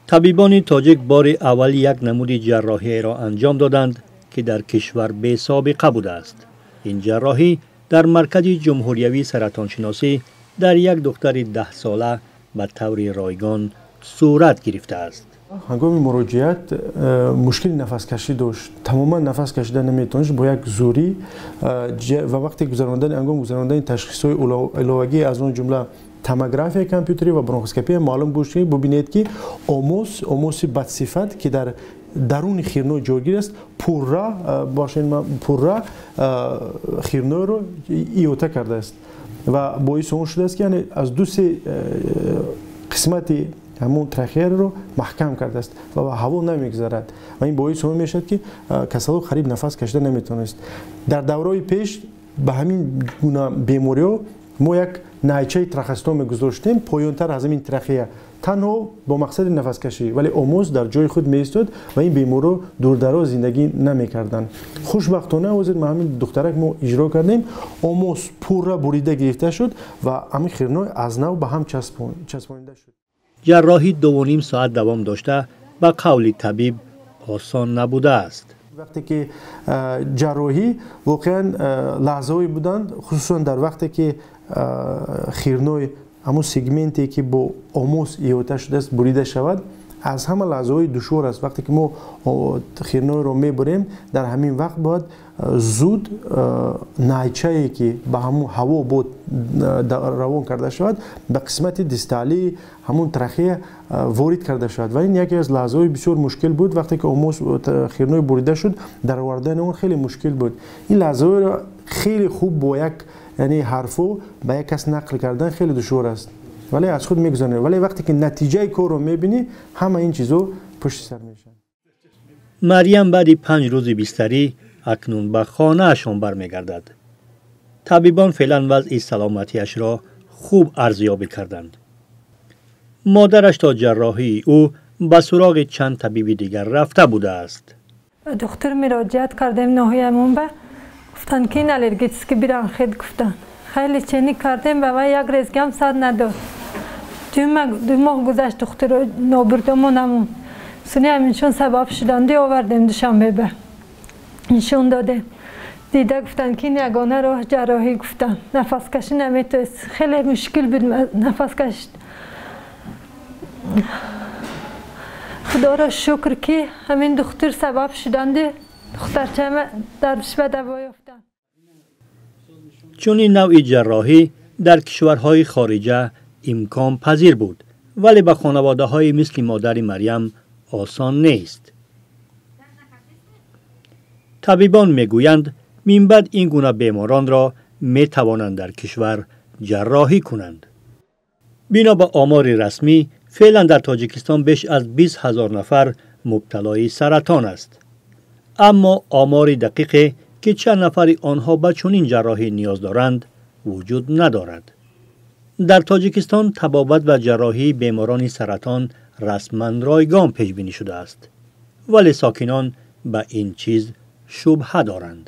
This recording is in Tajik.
Табибони тоҷик бори аввал як намуди ҷарроҳиеро анҷом доданд, ки дар кишвар бесобиқа будааст. Ин ҷарроҳӣ дар Маркази ҷумҳуриявии саратоншиносӣ дар як духтари 10сола ба таври ройгон сурат гирифтааст. Ҳангоми муроҷиат мушкили нафаскашӣ дошт, тамоман нафас кашида наметавонист бо як зӯрӣ, ва вақте гузарондани ҳангоми гузарондани ташхисҳои иловагӣ, аз он ҷумла томографияи компютерӣ ва бронхоскопия, маълум буд, ки бубинед, ки омоси бадсифат, ки дар даруни хирной ҷойгир аст, пурра пурра хирнойро иҳота кардааст ва боиси он шудааст, ки яъне аз ду се қисмати ҳамон трахеяро маҳкам кардааст ва ҳаво намегузарад, ва ин боиси он мешавад, ки касалҳо қариб нафас кашида наметавонист. Дар давраҳои пеш ба ҳамин гуна бемориҳо мо як найчаи трахеостома мегузоштем поёнтар аз ҳамин трахея, танҳо бо мақсади нафаскашӣ, вале омоз дар ҷои худ меистод ва ин беморро дурдароз зиндагӣ намекарданд. Хушбахтона, ҳозир ма ҳамин духтарак мо иҷро кардем, омоз пурра бурида гирифта шуд ва ҳамин хирной аз нав ба ҳам часпонида шуд. Ҷарроҳӣ 2,5 соат давом дошта, ба қавли табиб, осон набудааст. Вақте ки ҷарроҳӣ, воқеан лаҳзаҳое буданд, хусусан дар вақте ки хирной, ҳамун сегменте, ки бо омоз иҳота шудааст, бурида шавад, аз ҳама лаҳзаҳои душвор аст. Вақте ки мо хирнойро мебурем, дар ҳамин вақт бояд зуд найчае, ки ба ҳамун ҳаво бод равон карда шавад, ба қисмати дисталии ҳамун трахея ворид карда шавад, ва ин яке аз лаҳзаҳои бисёр мушкил буд. Вақте ки омоз хирной бурида шуд, даровардани он хеле мушкил буд. Ин лаҳзаҳоро хеле хуб бо як, яъне ҳарфо ба як кас нақл кардан хеле душвор аст, вале аз худ мегузаронем. Вале вақте ки натиҷаи корро мебинӣ, ҳама ин чизо пушти сар мешаванд. Марьям баъди 5 рӯзи бистарӣ акнун ба хонаашон бармегардад. Табибон феълан вазъи саломатиашро хуб арзёбӣ карданд. Модараш то ҷарроҳии ӯ ба суроғи чанд табиби дигар рафта будааст. Духтур муроҷиат кардем ноҳиямон ба, гуфтанд, ки ин аллергический бронхит гуфтанд. Хеле лечение кардем, ба вай як резгам сад надод. 2 моҳ гузашт, духтур нобурдамон ҳамун суни ҳаминшон сабаб шуданди, овардем Душанбе, ба нишон додем. Дида гуфтанд, ки ин ягона роҳ ҷарроҳӣ гуфтанд. Нафаскашӣ наметавонист, хеле мушкил буд нафаскаш. Худоро шукр, ки ҳамин духтур сабаб шуданди, духтарчама дардиш ба даво ёфтанд. Чунин навъи ҷарроҳӣ дар кишварҳои хориҷа имконпазир буд, вале ба хонаводаҳои мисли модари Марьям осон нест. Табибон мегӯянд, минбаъд ин гуна беморонро метавонанд дар кишвар ҷарроҳӣ кунанд. Бино ба омори расмӣ, феълан дар Тоҷикистон беш аз 20 000 нафар мубталои саратон аст, аммо омори дақиқе, ки чанд нафари онҳо ба чунин ҷарроҳӣ ниёз доранд, вуҷуд надорад. Дар Тоҷикистон табобат ва ҷарроҳии беморони саратон расман ройгон пешбинӣ шудааст, вале сокинон ба ин чиз шубҳа доранд.